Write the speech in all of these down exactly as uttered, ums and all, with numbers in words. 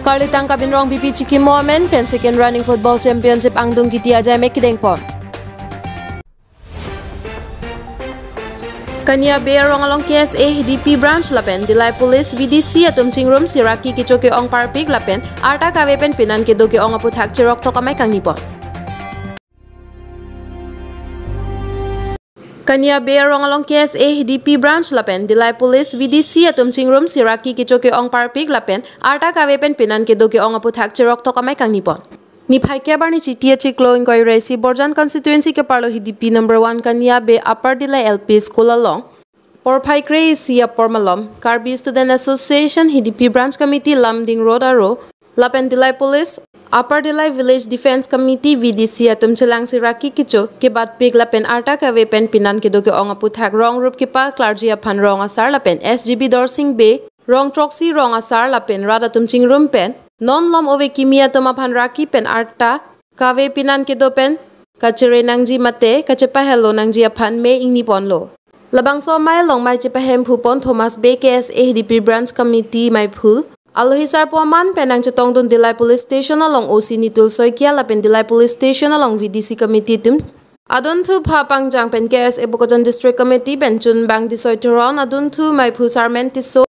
Karlitang Kabinrong Bipi chikimo amen pen Second Running Football Championship angdung kiti ajai me kedengpon. Kania Bey arong along K S A H D P branch lapen Dillai Police V D C atum chingrum si raki kecho ke-ong parpik lapen arta kave pen pinan kedo ke-ong aputhak cheroktok amei kangnipon. Kania Bey arong along K S A H D P branch lapen Dillai Police V D C atum chingrum si raki kecho ke-ong parpik lapen arta kave pen pinan kedo ke-ong aputhak cheroktok amei kangnipon. Niphai kep arni Chiti achiklo ingkoi ra isi Borjan constituency keparlo H D P number one Kania Bey Upper Dillai L P School along porphai kre-isi apor malom Karbi Student Association H D P Branch Committee Lumding Road aro lapen Dillai Police, Upper Dillai Village Defence Committee V D C atum chelang si raki kecho kebatpik lapen arta kave pen pinan kedo ke-ong aputhak rong rup kepa clergy aphan rong asar lapen S G B Dorsing Bey, rong throksi rong asar lapen rat atum chingrum pen non lom ove kimi atum aphan raki pen arta kave pinan kedo pen kachere nangji mate kachepahelo nangji aphan me ingniponlo. Labangso amei along mei chepahemphupon Thomas Bey K S A H D P Branch Committee meiphu, alohi sarpo aman pen nangchetongdun Dillai Police Station along O C Nitul Saikia lapen Dillai Police Station along V D C Committee atum. Adunthu pha pangjang pen K S A Bokajan District Committee pen chunbang Desoi Teron, adunthu meiphu Sarmen Tisso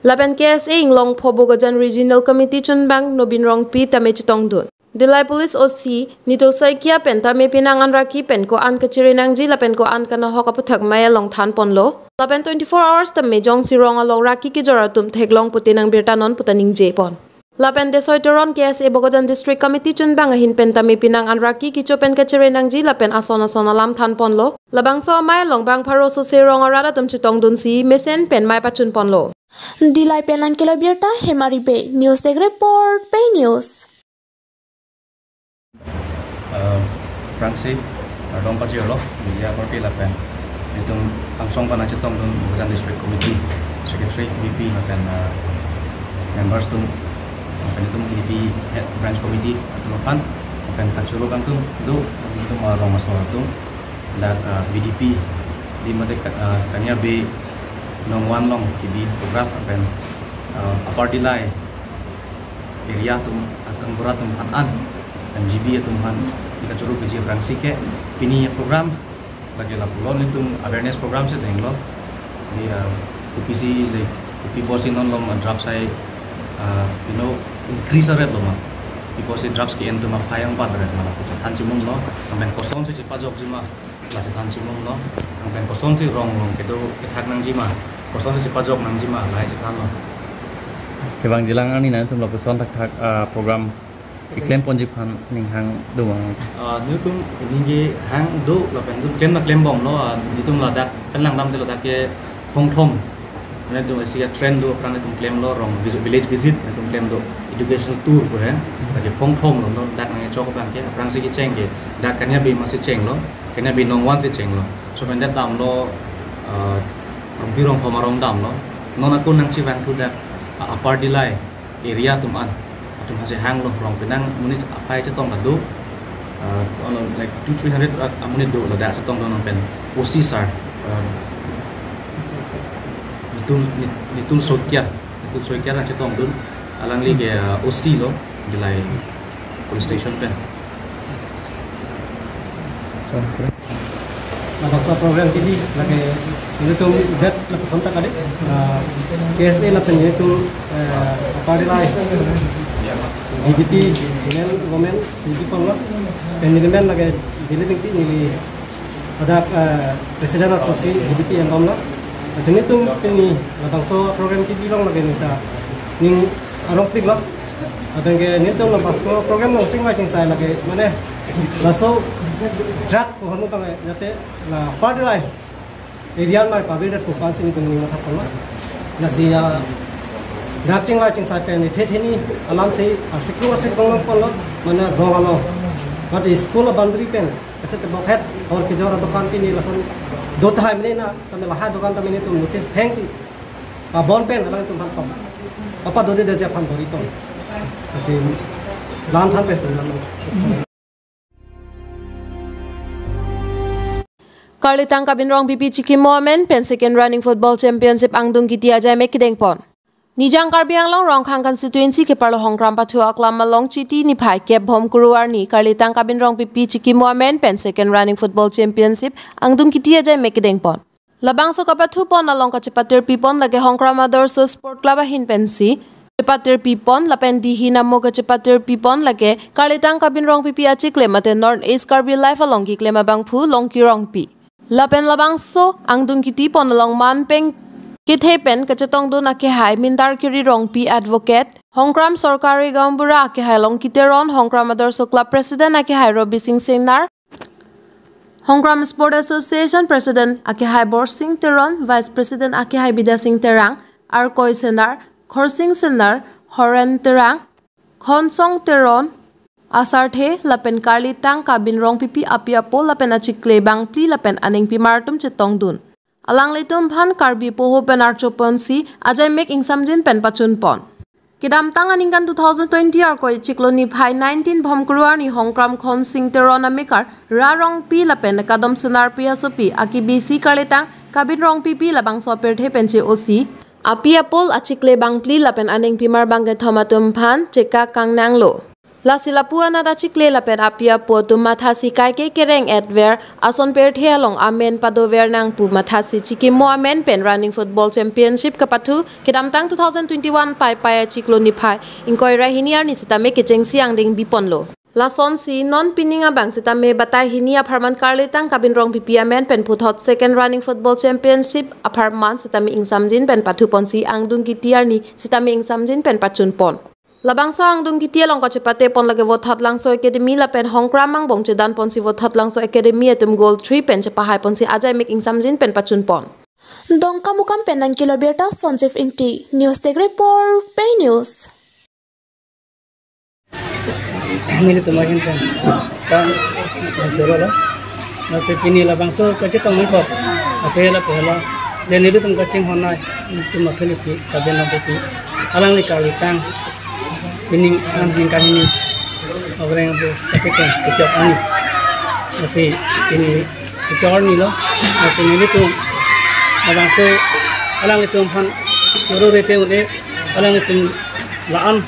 lapen K S A Inglongpho Bokajan Regional Committee chunbang Nobin Rongpi tame chetongdun. Dillai Police O C Nitul Saikia pen tame pinan an raki pen ko-an kachere nangji lapen ko-an kanahok aputhak mei along thanponlo. Lapen twenty-four hours tame jongsi rong along raki kejor atum theklong pute nangbirta non puta ningjepon. Lapen Desoi Teron K S A Bokajan District Committee chunbang ahin pen tame pinan an raki kecho pen kachere nangji lapen ason ason alam thanponlo. Labangso amei along bang pharo sose rong arat atum chetongdunsi mesen pen mei pachunponlo. Dillai pen an kelo birta Hemari Bey, News Desk Report, Pei News. Eh, aphrangsi, eh, kardom pajirlo, media korte lapen itum angsong pen nangchetongdun Bokajan District Committee, Secretary V P lapen, eh, members atum, lapen itum H D P Head Branch Committee atum aphan, lapen kachoro kangtung do, itum, eh, rong asor atum, dak, eh, V D P, di mate ka-, eh, Kania Bey Nong One along kebi program lapen, eh, Upper Dillai area atum, ah, gaonbura atum aphan an, M G B atum aphan, di kachoro keji aphrangsi ke, pini program, lake lapulo nelitum awareness program si denglo. Di, ah, kopisi le, kopi pusi non lom drugs hai, ah, you know, increase aret lo ma. Kopi pusi drugs ke-en atum aphai angbat aret ma lapu chethan chimumlo, lapen kosonsi chepajokji ma. La chethan chimumlo, lapen kosonsi rong rong kedo kethak nangji ma, kosonsi chepajok nangji ma, lahai chethanlo. Kevangjilang arni nangtum lapuson thakthak, ah, program keklemponji aphan ning hang do ma? Ah, nelitum ningje hang do lapen nelitum klem na klembomlo, ah, nelitum ladak pen langdamde ladak ke phongthom. Mane nelitum isi a-trend do aphrang nelitum klemlo rong vis-, village visit nelitum klem do educational tour pu he. Lake phongthomlo, non dak nangchok abang ke aphrangsi kecheng ke dak Kania Bey masi chenglo, Kania Bey Nong One si chenglo. So pen dak damlo, eh, rongpi rongphom arong damlo. Non ako nangchevangthu dak, ah, Upper Dillai area atum an. Atum hasi hanglo rong penang monit aphai chetong ta do. Uh, ono, like two, three hundred, uh, amonit do ladak chetongdun pen O C sir. Uh, Nitul, Nit-, Nitul Saikia. Nitul Saikia nangchetongdun. Alangli ke, uh, O C lo, Dillai Police Station pen. Labangso program kebi lake nelitum det lapuson ta kali, ah, K S A lapen nelitum, eh, Upper Dillai V D P men women si bipon lo, pen neli men lake Dilip Ingti neli ada, eh, president of C V D P en bom lo. Lasi nelitum pini labangso program kebi along lake neta ning arongpik lo. Ateng ke nelitum labangso program along chingvai chingsai lake mane laso drug pu hanu tang jate la Upper Dillai area mai pabil det pu aphansi nelitum ning mathapon lo. Lasi, ah, drug chingvai chingsai pen ithe theni alamthe arsiklo arsiklo longpon lo, mane rong along. Mate school boundary pen kachetebok het hor kejor adokan pini lason do tahai mene na, tame lahai dokan tame nelitum notice hengsi, ah, bon pen alangtum aphan pom. Apa dode deje aphan bori pom. Lasi lam than pen lam. Karlitang Kabinrong Bipi chikimo amen pen Second Running Football Championship angdung kiti ajai me kedengpon. Nijang Karbi Anglong Rongkhang constituency keparlo Hongkram Pathu Aklam along Chiti niphai kep Bhomkuru arni Karlitang Kabin Rongpipi chikimo amen pen Second Running Football Championship angdung kiti ajai mek kedengpon. Labangso kapathupon along kachepatirpipon lake Hongkram Adarsha Sport Club ahin pensi chepatirpipon lapen dihin amo kachepatirpipon lake Karlitang Kabin Rongpipi achikle mate North East Karbi Live along keklem abangphu Longki Rongpi. Lapen labangso angdung kitipon along manpeng kethe pen kachetongdun akehai Mindar Kiri Rongpi, Advocate, Hongkram Sorkari Gaonbura akehai Longki Teron, Hongkram Adarsha Club President akehai Robi Singh Senar, Hongkram Sport Association President akehai Borsing Teron, Vice President akehai Bidya Singh Terang, Arkoi Senar, Khorsing Senar, Horen Terang, Khonsong Teron, asarthe lapen Karlitang Kabin Rongpipi api apo lapen achikle bangphli lapen aningpimar atum chetongdun. Alanglitum aphan Karbi poho pen archoponsi ajai mek ingsamjin pen pachunpon. Kedamtang aningkan two thousand twenty Arkoi chiklo niphai nineteen Bhomkuru arni Hongkram Khonsing Teron amekar Ra Rongpi lapen Kadom Senarpi asopi akibisi Karlitang Kabin Rongpipi labangso apirthe pen che-osi api apo achikle bangphli lapen aningpimar bangkethom atum aphan chekak kangnanglo. Lasi lapu anat achikle lapen api apo atum mathasi kaike kereng-etver ason pirthe along amen padover nang pu mathasi chikimo amen pen Running Football Championship kapathu kedamtang two thousand twenty-one Paipai achiklo niphai ingkoi ra hini arni sitame kechengsi angdeng biponlo. Lasonsi non pining abang sitame batai hini apharman Karlitang Kabin Rongpipi amen pen puthot Second Running Football Championship apharman sitame ingsamjin pen pathuponsi angdung kiti arni sitame ingsamjin pen pachunpon. Labangso angdung kiti along kachepatepon lake Vothatlangso Academy lapen Hongkram angbong chedanponsi Vothatlangso Academy atum goal three pen chepahaiponsi ajai mek ingsamjin pen pachunpon. Dongkamukam pen nangkelo birta Sanjeev Ingti, News Desk Report, Pei News. Nelitum ahin pen tan choro lo. Lasi pini labangso kachetong nangkok. Ase la pehla. Je nelitum kachinghon nai. Nelitum aphi lipi kabin nangkok. Alangli Karlitang. Pini an ningkan hini. Abreng bu kachetong kechok ani. Lasi pini kechok ani lo. Lasi nelitum labangso alanglitum aphan choro rete une alanglitum la-an,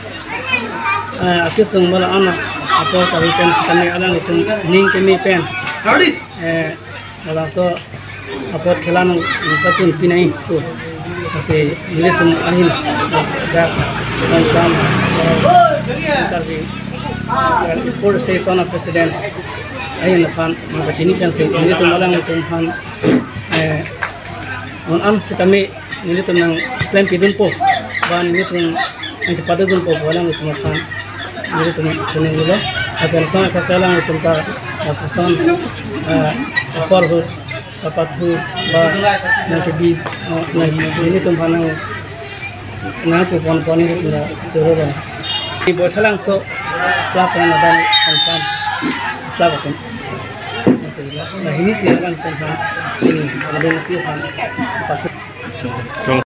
eh, akesung ba la-an apor kali pen sitame alanglitum ning keme pen, eh, labangso apor khela nang pachunpi nai pu. Lasi nelitum ahin dak nang kam, eh, Karbi, eh, Sport Association a President ahin aphan nangpachini pensi nelitum alanglitum aphan, eh, non an sitame nelitum nangklempi dunpo, ba nelitum nangchepado dunpo, ba alanglitum aphan nelitum chininglo. Lapen son akhasa alanglitum ta, ah, koson, ah, apor ahut kapathu ba nangkebi, ah, nang nelitum aphan nang, nangpuponpon nelitum ta choro lo. Di Vothatlangso club pen lapen Hongkram club atum. Masih la, la hini si alanglitum aphan, ini, ada nasi aphan, kapathu. Chung, chung